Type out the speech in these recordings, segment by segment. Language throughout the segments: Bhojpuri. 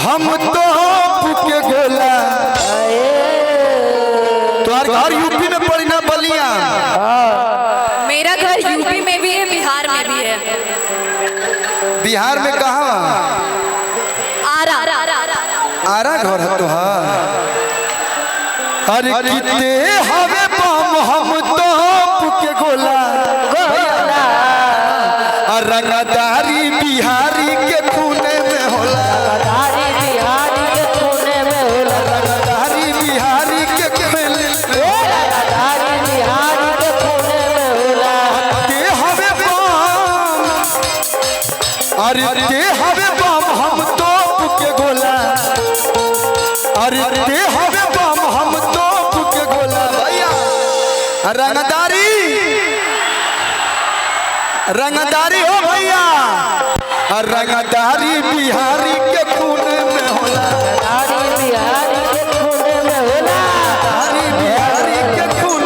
हम तो के गोला। तुम्हार घर यूपी में पड़ी ना बलिया? मेरा घर यूपी में भी है, बिहार में भी है। बिहार में कहाँ? आरा। आरा घर है तुहार। अरे किते हवे बम हम तो के गोला, रंगदारी बिहारी के खूने में होला, बिहारी के खूने में होला, रंगदारी बिहारी के खूने में होला, रंगदारी बिहारी के खूने में होला। ते हवे बम, अरे ते हवे बम हम तोप के गोला, अरे ते हवे बम हम तोप के गोला। भैया रंगदारी रंगदारी हो भैया, रंगदारी बिहारी के खून में होला, बिहारी के खून में होला, बिहारी के खून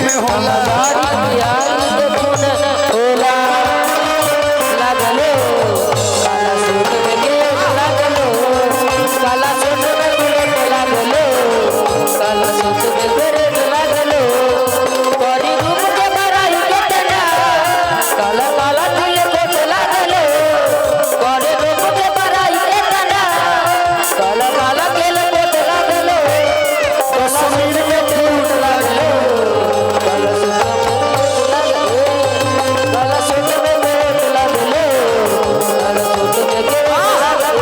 में होला, बिहारी के खून होला। लगलो काला सूट में गेट लगलो, काला सूट में गेट लगलो, काला सूट में गेट लगलो, करी रूप के बड़ाई के तना, काला काला दिल कोट लगलो, करी रूप के बड़ाई के तना, काला काला दिल कोट लगलो, कश्मीर में फूट लगलो, काला सूट में गेट लगलो, काला सूट में गेट लगलो।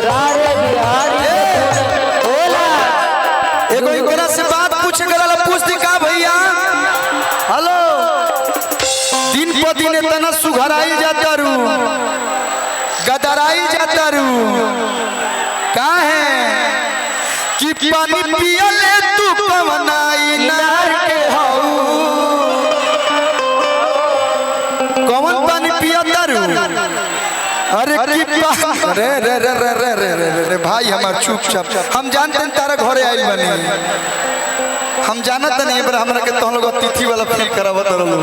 रारे बिहारी होला। एगो एकरा से बात पूछे गला पूछ दी का भैया? हेलो, दिन प दिन इतना सुघराई जाता रू, गदराई जाता रू, का है कि पानी पियले तू पवनाई नार के हऊ, कौन पानी पियता रू? अरे की रे रे रे रे रे रे रे रे रे भाई हमार चुपचाप, हम जानते हैं तारा घरे आइल बनी, हम जानत नहीं पर हमरा के तोहन लोग अतिथि वाला फील करावत रहलो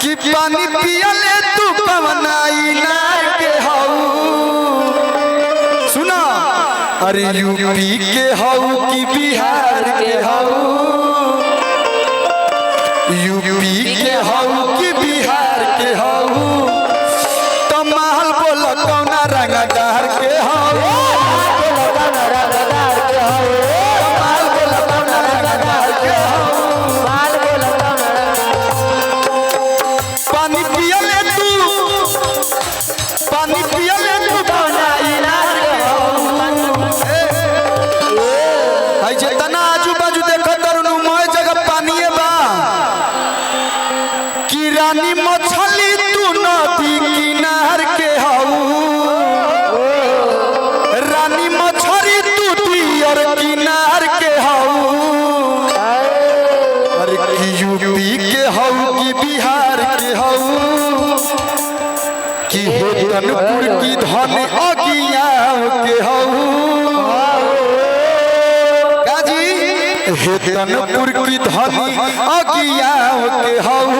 कि पानी पियले तू पवनाई नार के हऊ। सुना, अरे यूपी के हऊ कि बिहार के हऊ, यूपी के हऊ कि बिहार के हऊ, तमाल बोल कौना रंगदार के हऊ, रंगदार के हऊ, तमाल बोल कौना रंगदार के हऊ। माल बोला कौन? पानी पियले तू, पानी पियले तू पवनाई नार के हऊ। हई जितना आजू बाजू देखत तारू मोए जगह पानीए बा। कि रानी मछली तू नदी किनार के हऊ, रानी मछली तू दियर किनार के हऊ, अरे कि यूपी के हऊ कि बिहार के हऊ, कि हेतनपुर की धन अगिया के हऊ, काजी हेतनपुर की धन अगिया के हऊ,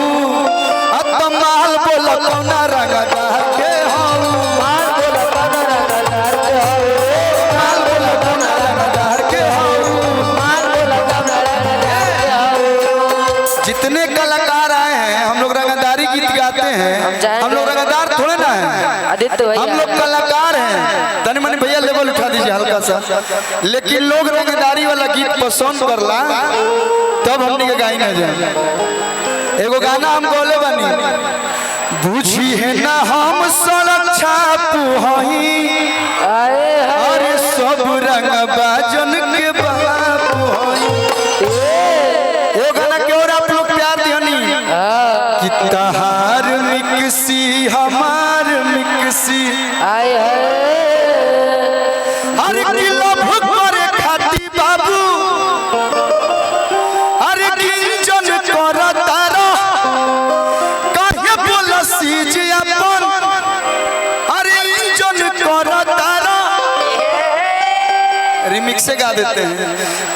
तमाल बोल कौना रंगदार के हऊ, माल बोला कौन रंगदार के हऊ, माल बोल कौना रंगदार के हऊ। माल बोला कौन रंगदार के हऊ। जितने कलाकार आए हैं, हम लोग रंगदारी गीत गाते हैं, हम लोग रंगदार थोड़े ना हैं, आदित्य भैया हम लोग कलाकार हैं। तनी मनी भैया लेवल उठा दीजिए हल्का सा, लेकिन लोग रंगदारी वाला गीत पसंद करला तब हमने के गाई ना जाए। एगो गाना हम बोले बनी, बुझी है ना हम सड़क छाप हई, आए अरे सब रंग बाजन के बाप हई। एगो गाना के और आप लोग प्यार दिहनी कि तहार मिक्सी हमार मिक्सी, आए है हर किलो करे खाती बाबू, अरे किंजन कर तारा, काहे बोल सीज अपन, अरे इंजन कर तारा, रिमिक्स गा देते हैं।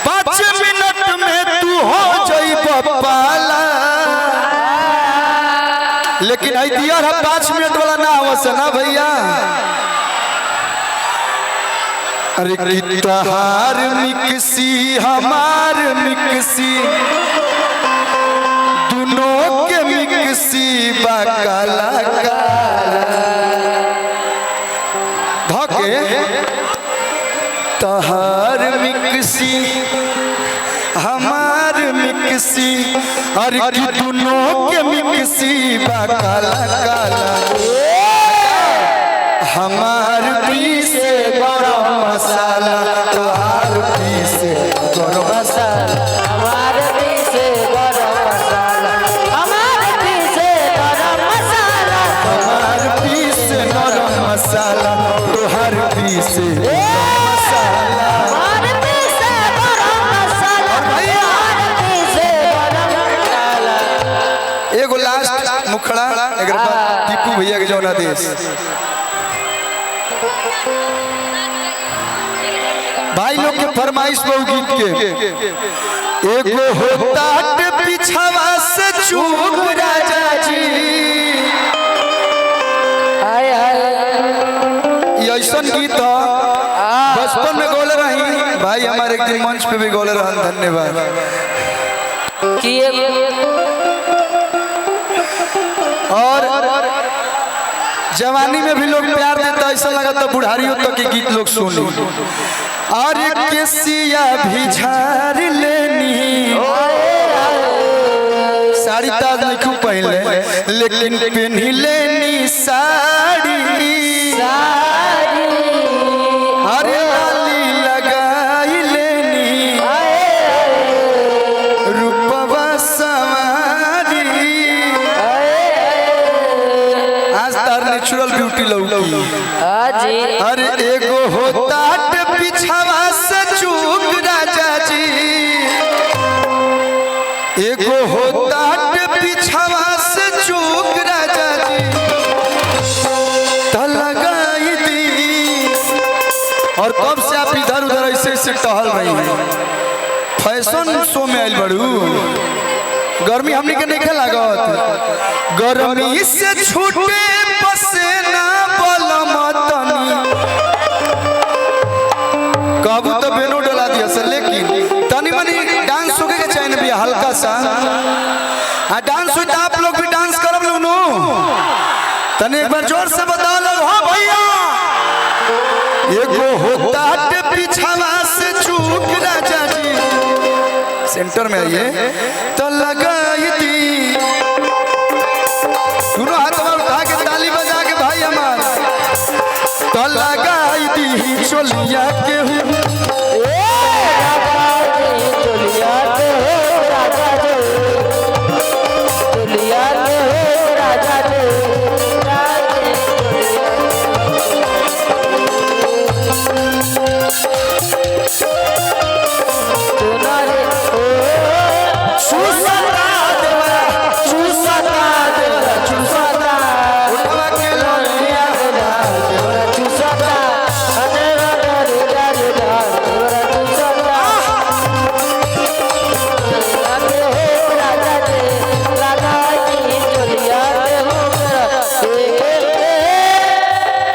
5 मिनट में तू हो जाई पाला, लेकिन लेकिन आई दियर है 5 मिनट वाला ना आवस ना भैया। अरे की तहार मिक्सी हमार मिक्सी दोनों के मिक्सी बा काला काला धके तहार मिक्सी हमार मिक्सी अरे की दोनों के मिक्सी बा काला काला हमार पीसे गरम मसाला तोहार पीसे गरम मसाला हमारे पीछे गरम मसाला हमारे पीछे गरम मसाला हमार पीसे गरम मसाला तोहार पीसे मसाला हमारे पीछे गरम मसाला हमारे पीछे गरम मसाला। एगो लास्ट मुखड़ा एकर बाद दीपू भैया के जौना देश भाई लोग के फरमाइश बहु गीत के एगो होता पिछावा से चूक राजा जी। हाय हाय ये ऐसा गीत ह बचपन में गोले रही भाई हमारे एक दिन मंच पे भी गोले रहन। धन्यवाद। कि और जवानी में भी लोग प्यार देता ऐसा लगा तो बुढ़ारियों तक के गीत लोग सुनी। और केसिया भी झाड़ लेनी साड़ी ताज नहीं खूब पहले लेकिन पहनी लेनी साड़ी अरे लाली लगाई लेनी रूपवा सवारी। आज तार नेचुरल ब्यूटी लौकी। हाजी अरे एगो होता पिछावा से चूक राजा जी एगो होता पिछावा से चूक राजा जी त लगाई दी। और कब से आप इधर उधर ऐसे ऐसे टहल रही हैं फैशन शो में आयल बड़ू। गर्मी हमनी के नहीं लागत गर्मी से छूटे पसेना बलम तनी काबू तो बेनो डला दिया सर लेकिन तनी मनी डांस होके के चाहे भी हल्का सा आ डांस हुई तो आप लोग भी डांस करब लोग नो तनी एक बार जोर से बताओ लोग। हाँ भैया एगो होता पिछावा से चूक राजा जी सेंटर में आइए तो लगाई दी दोनों हाथ में उठा के ताली बजा के भाई हमार तो लगाई दी चोलिया के हूँ चुलिया के हो राजा जो चुलिया के हो राजा जो चूसता देवरा चूसता देवरा चूसता उठवा के लोलिया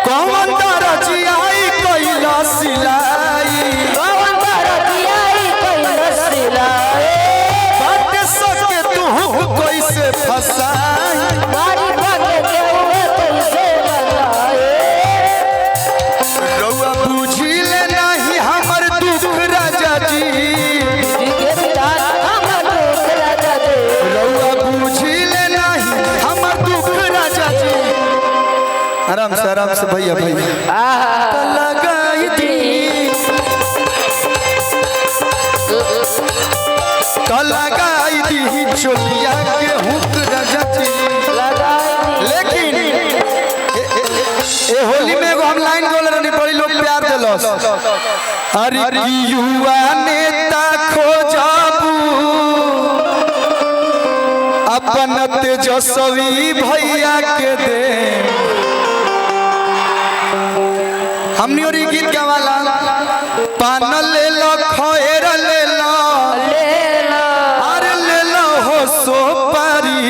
कौन दरजियाई कैला सिलाई बात सके तू कैसे फसाई रउआ बुझी ले नहीं हमर दुख राजा जी रउआ बुझी ले नहीं हमर दुख राजा जी। आराम से भैया भैया लगाई दी तो लगाई दी चोलिया के हुक राजा जी। लेकिन ए होली में एगो हम लाइन बोल रहनी बड़ी लोग प्यार देलस। अरे की युवा नेता खोजबू अपन तेजस्वी भैया के दे। हमनी और ई गीत गावाला पान ले लो खैर ले लो अरे ले लो हो सोपारी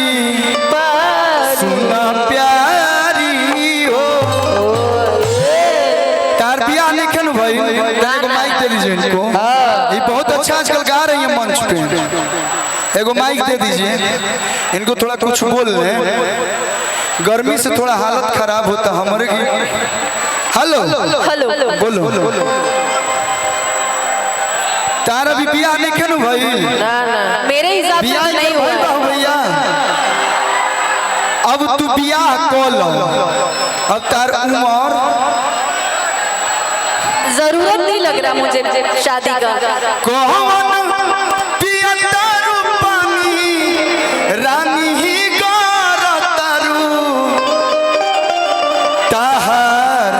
सुना दीजिए इनको। ये बहुत अच्छा आजकल गा रही है मंच पे। एगो माइक दे दीजिए इनको, थोड़ा कुछ बोल ले। गर्मी से थोड़ा हालत खराब होता हमारे की। Hello hello. बोलो, तारा भी बियाह नहीं खेलू भाई? ना ना। मेरे हिसाब से बियाह तो नहीं नहीं हुआ। बाबू भैया, अब तू बियाह कर लो, अब तार उम्र जरूरत नहीं लग रहा मुझे शादी का। कौन पिया तारू पानी रानी ही गार तारू, ताहार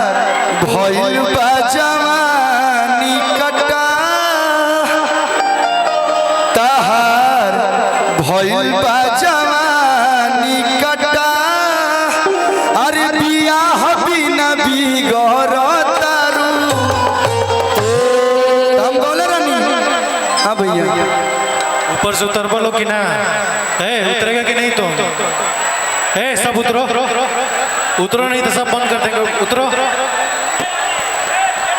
भइल बा जवानी कटा, ताहार भइल बा जवानी कटा, अरे बियाह बिना बिगर तारू। हम बोले रानी। हाँ भैया, ऊपर से उतर बोलो कि ना है, उतरेगा कि नहीं? तुम ए सब उतरो, उतरो नहीं तो सब बंद कर देंगे। उतरो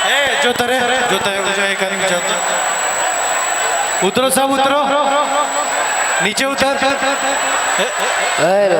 ए जो तरे जो तरे जो एक आदमी जो उतरो, सब उतरो नीचे उतर। अरे।